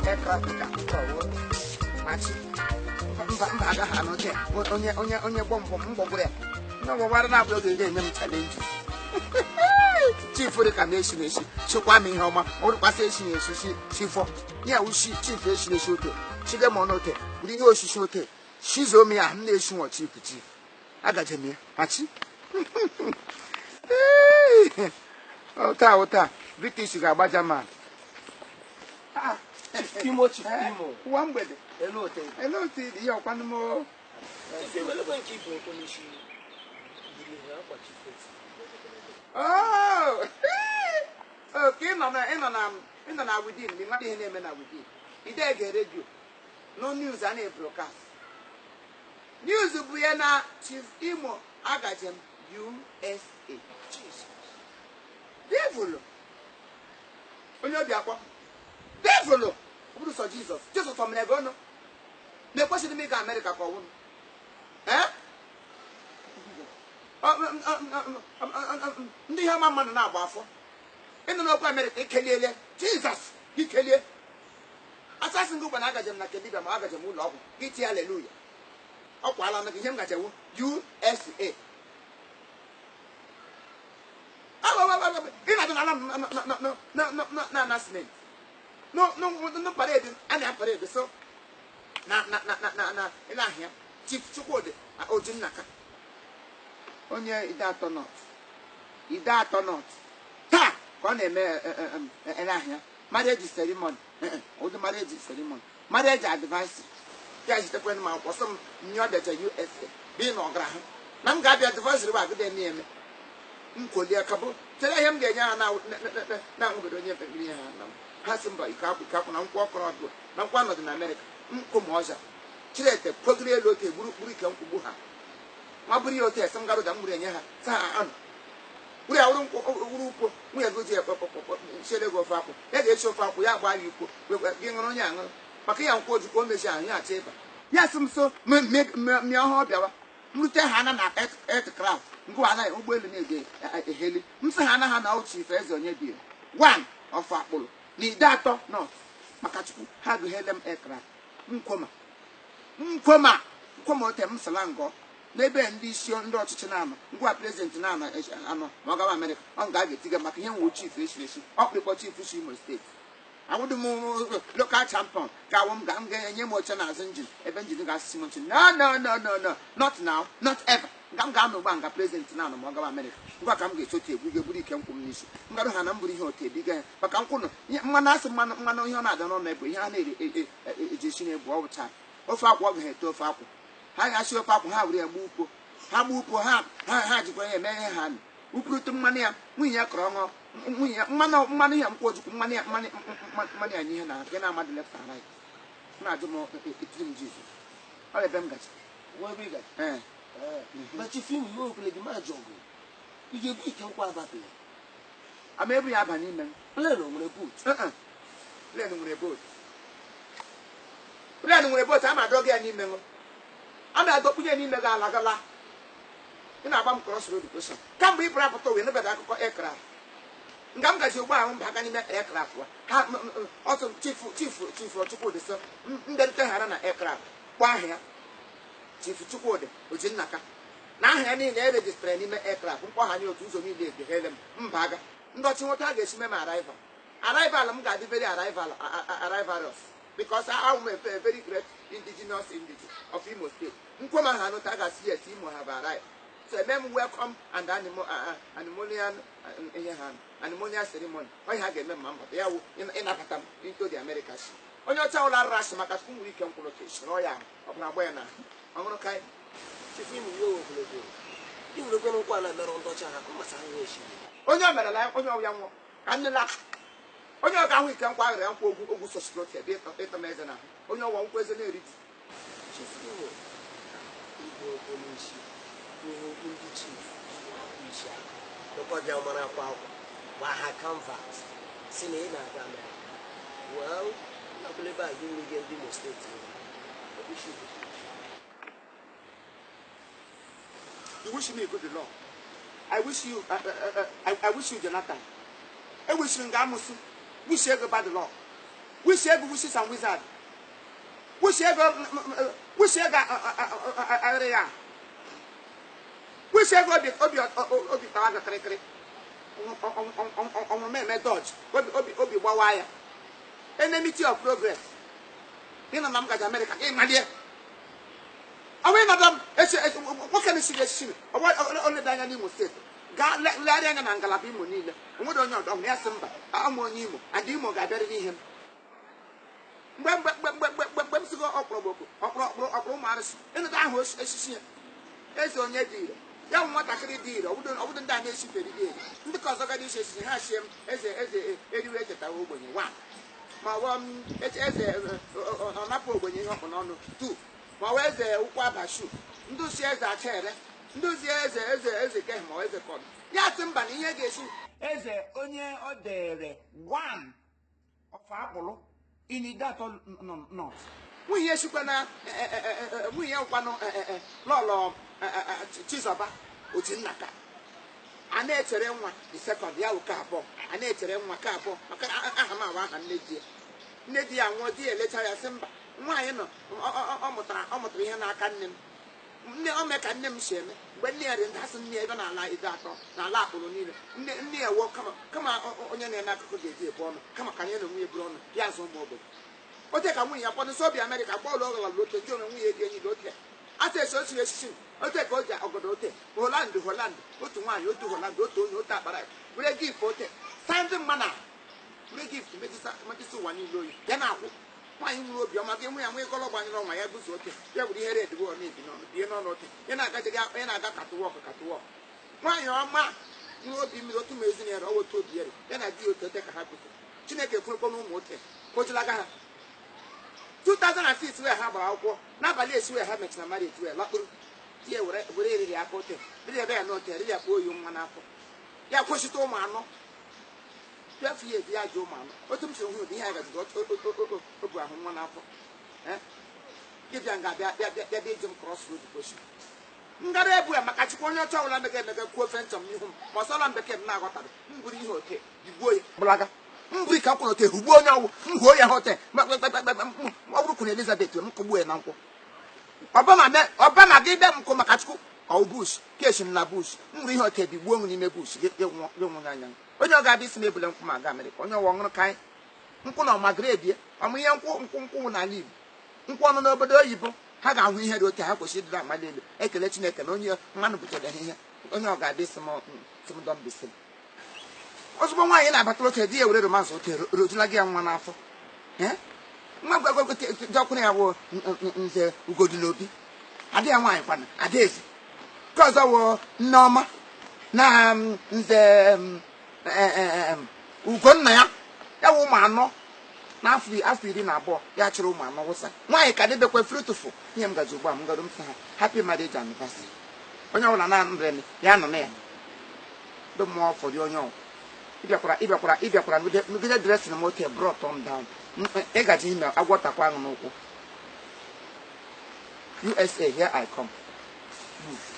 Aircraft ka machi mba mba agaghị anọ te onye onye onye gbọmgbọm mgbọgburu ya ndị ọgbọgbara na-abụghị oge ga-enye m challenge. Chief dị ka m esi na-esi chịkwa m ihe ọma ọ bụrụkwasị esi na-esi si chifọ ya wushi chief esi na-esi ote chige m ọnụ ote bụrụ ihe osisi ote shizuo m ya m na-esi nwa chief chief agaje m ya machi. Taa taa British ga-agba German. Imo, Chief Imo. Ụwa mgbede. Elu ote. Ele otu ị dị ihe ọkwanụ m. Chief Imo, elekwe nke ibu nkwụ n'isi yiri ihe akwa Chief Imo. Oh! Ka ị nọ na ị nọ na ị nọ na within, mgbe mmadụ ihe na-eme na within. Ide ege redio. No news a na-ebroadcast. News bụ ya na Chief Imo agajem USA. Jesus. Devil. Onye obi akpọ. Devil. Ọ bụrụ sọ Jizọs. Jizọs ọ mere gị ọnụ? Na-ekwesịghị m ịga Amerịka ka ọ wụrụ. Eh? Ndị ihe ọma mmadụ na-agba afọ ịnụ n'okwu Amerịka ikeliele Jizọs ikelie asasị gị ụgba na agajem na kedibia ma agajem ụlọ ọgwụ gị tie aleluya ọ kwala gị ihe m gajewu USA. Ị na-adị n'ala na simenti nụ paredi a na-aparedi so na na na na na na ahịa Chief Chukwudi Ojinnaka onye Ide Atọ North Ide Atọ North taa ka ọ na-eme ele ahịa marriage ceremony, ụdị marriage ceremony, marriage advice ya jitekwe m akwụkwọ sọ m nye ọbịacha USA bi na ọgara ha na m ga-abịa advice rịba agụda eme eme m kolie kabụ chere ihe m ga-enye ha na-anwụbedo onye mkpekpere ihe ha na m ha si mba ike akwụ ike akwụ na nkwụ ọkọrọ ọdụ na nkwụ anọdụ na Amerịka nkwụ ma ọza chirete kwegiri elu otu egburu kpuru ike nkwụgbu ha ma bụrụ ya otu esi m garụda m gburu enye ha saa ha anụ wuru ya wuru ukwo nwunye gị ji siere gị ofe akwụ ya ga-esi ofe akwụ ya gbaa ya ikwo gị ṅụrụ onye aṅụrụ maka ya nkwụ ojukwu o mezi ahụ ya achọ ịba ya sị m so mịa ọhụụ bịawa m rute ha na na aircraft ngwa anaghị ụgbọelu na-ege eheli m sị ha anaghị na otu ife eze onye bi one of akpụrụ na Ide Atọ North maka Chukwu ha gụghele m aircraft nkwoma nkwoma nkwoma ote m sala ngọ n'ebe ndị isi ndị ọchịchị na-anọ ngwa prezidenti na-anọ anọ ma ọ gawa Amerịka ọ nga a ga-etiga maka ihe nwe chief esiri esi ọkpụrịkpọ chief si Imo steeti awụdị m local champion ka awụ m ga m ga-enye m oche n'azụ njin ebe njin ga-asịsị m oche. No, no, no, no, no, not now, not ever. Nga m ga-anọ ugbu a nga prezidenti na-anọ ma ọ gawa Amerịka ngwa ka m ga-esi otu egwu ga-eburu ike nkwụ m n'isi m garụ ha na m buru ihe otu ebiga ya maka nkwụ nọ mmanụ asị mmanụ mmanụ ihe ọ na-ada n'ọnụ ebu ihe a na-eji esi na-ebu ọ wụcha ofe akwụ ọ gaghị ete ofe akwụ ha ga-asị ofe akwụ ha were ya gbuo ukpo ha gbuo ukpo ha ha jikwa ya eme ihe ha nụ ukwurụtụ mmanụ ya nwunye ya kọrọ ọṅụ nwunye ya mmanụ mmanụ ya nkwụ ojukwu mmanụ ya mmanụ mmanụ ya nye ihe na nke na-amadụ left and right na-ajụ m etiri m Jizọs ọ ebe m gacha. Ee. Ma Chief Imo, iwe okwele gị ma jọgụ ị ga-ebu ike nkwụ aba plane? Ama ebu ya aba n'ime m. Plane o nwere boot? Plane nwere boot. Plane nwere boot ama adọga ya n'ime m. A na-adọkpunye n'ime gị ala gala. Ị na-agba m cross road question. Kamgbe ị pụrụ apụta wee nụbata akụkọ aircraft. Nga m gaji ụgbọ ahụ mba aka n'ime aircraft wa. Ha ọtụ chief chief chief Chukwudi sọ nderịta ghara na aircraft kpọọ aha ya Chief Chukwudi Ojinnaka na aha ya niile erejistara n'ime aircraft mkpọ ha nye otu ụzọ niile edeghele m mba aga ndị ọchị nweta a ga-esi mee m arrival arrival m ga-adị very arrival arrivalous because I'm a very great indigenous indigene of Imo State. Nkwoma ha anụta ga-asị yes Imo have arrived. So eme m welcome and animonian ihe ha animonia ceremony ọ ihe ha ga-eme ma mbata ya wụ ịnabata m into the America shi onye ọcha ụlọ arụrụ asị maka Chukwu nwere ike mkpụrụ ka esoro ya ọ bụla agba ya na ọṅụrụ ka Chief Imo, iwe okwele gị ị nwere kwere nkwa na merụ ndị ọcha ha ka ọ masara ha echi. Onye o merela onye ọbịa nwụọ ka nne la onye ọ ga-ahụ ike nkwa ahụrụ ya nkwa ogwu ogwu sosiri otu ebe ịtọ m eze na ahụ onye ọwa nkwụ eze na-eri ji. Chief Imo, ibu nkwụ n'isi ihe okwu ndị chief isi aka nọkọbịa mara akwa akwa gba ha canvas si na ị na-aga Amerịka. Well, nakwụla ebe a gị nwere gị ndị Imo steeti. You wish me good luck. I wish you, I wish you Jonathan. I wish you Ngamusu. Wish you bad luck. Wish ego wishes and wizard. Wish ego wish ego arịrị ya. Wish ego obi obi obi tawa gị kịrịkịrị. Ọnwụme eme dodge. Obi obi obi gbawa ya. Enmity of progress. Ịnọ na m gaji Amerịka ka ị malie. Ọ bụ ịnọdụ m echi nwoke na-esighị echichi oleda anya n'Imo Steeti gaa legharịa anya na ngalaba Imo niile, onwere onye ọdọ ya sị mba, amụ onye Imo and Imo ga-abịarịrị ihe m. Mgbe mgbe mgbe mgbe mgbe mgbe mgbe m sigo ọkpụrụgbokwu ọkpụrụ ọkpụrụ ọkpụrụ ụmụ arụsị ịnụta ahụ echichi ya eze onye dị ire ya bụ nwatakịrị dị ire, ọbụdụ ndị a na-esifere gị eri ndị ka ọzọ gadị isi echichi ha chie m eze eze eriwe echetawa ogbenye wa ma ọ eze ọ napụ ogbenye ihe ọkpụ n'ọnụ tu ma ọ eze ụkwụ abashu ndị si eze achere ndị si eze eze eze ke ma eze kọdụ ya sị mba na ihe ga-esi eze onye ọ dere one of akpụlụ inidatọ nọt nwunye sikwa na nwunye kwanụ lọlọ Chizọba Ojinnaka a na-echere nwa the second ya ụka abụọ a na-echere nwa ka abụọ maka aha m awa aha nne di ya nne di ya nwụọ di ya elecha ya sị mba nwaanyị nọ ọ mụtara ihe n'aka nne m nne o mee ka nne m si eme mgbe nne ya dị ndụ asị nne ya ebe n'ala ide atọ n'ala akpụrụ niile nne nne ya wuo kama kama onye na-eme akụkọ ga-eji ebu ọnụ kama ka anyị na onwe ya buru ọnụ ya azụ ụmụ ogbenye ote ka nwunye ya kwado si obi Amerịka gba ụlọ ọgara lote ndị onwe nwunye dị enyi lote ata esi otu echichi ote ka o ji ọgọdọ ote Holand Holand otu nwaanyị otu Holand otu onye otu akpara were gift ote sa ndị mma na were gift metụta ụwa niile oyi ya na-akwụ nwaanyị nwere obiọma gị nwe ya nwee gọlọ gbanyere ọnwa ya guzo ote ya were ihe redịgo ọ na-ebi n'ọnụ bie n'ọnụ ote ya na-aga katụwọk katụwọk nwaanyị ọma nwere obi mmiri otu ma ezi na ya ọwa otu obi ere ya na di ya otu ote ka ha guzo Chineke kwurekwa na ụmụ ote ka o jilaga ha 2006 wee ha gbara akwụkwọ n'abalị esi wee ha mechara marriage wee lakpụrụ di ya were eriri aka ote riri ebe ya n'ote riri ya kpoo oyi nwa n'afọ ya kwụsịta ụmụ anọ 12 years ya ji ụmụ anọ otu m si hụ ụdị ihe a gaziga obu ahụ nwa n'afọ dibịa nga bịa bịa bịa bịa iji m cross road gosi ngara ebu ya maka chukwu onye ọcha ọbụla mega emega kwuo ofe nchọ m n'ihu m ma ọsọla m bekee m na-aghọtabe m buru ihe ote igbuo ya gbalaga m buru ike akwụrụ ote hugbuo onye ọgwụ m huo ya ha ote ọ bụrụ kwuru Elizabeth m kụgbuo ya na nkwụ ọbama gị bịa m kụ maka chukwu ọ bush keshi m na bush m buru ihe ote bigbuo m n'ime bush gị nwụnye anya onye ọ ga-abịa isi m ebule nkwụ ma aga Amerịka onye ọwa ọṅụrụ ka anyị nkwụ na ọma gredie ọmụ ihe nkwụ nkwụ nkwụ n'ala Igbo nkwụ ọnụ n'obodo oyibo ha ga-ahụ ihe dị ote ha kwesịrị ịdịrị amali elu ekele Chineke na onye mmanụ butere ha ihe onye ọ ga-abịa isi m dọmbisi ozugbo nwaanyị na-abatara oche di ya were romansị ote rojula gị ya nwa n'afọ nwa gwagwagwọkwụrụ ya bụ nze ugodu n'obi ada ya nwaanyị kwana adaeze nke ọzọ wụ nneọma na nze ugonna ya ya wụ ụmụ anọ n'afọ 12 ya chịrị ụmụ anọ wụsa nwaanyị ka dịbekwe fruitful ihe m gaji ugbu a m gado m sị ha happy marriage anniversary onye ọbụla na-anụrị ya nọ na ya dị mmụọ fọdụ onye ọwụ ịbịakwara nugide dressing m ote brought on down ịgaji ime agwọtakwa aṅụ n'ụkwụ USA here I come. Move.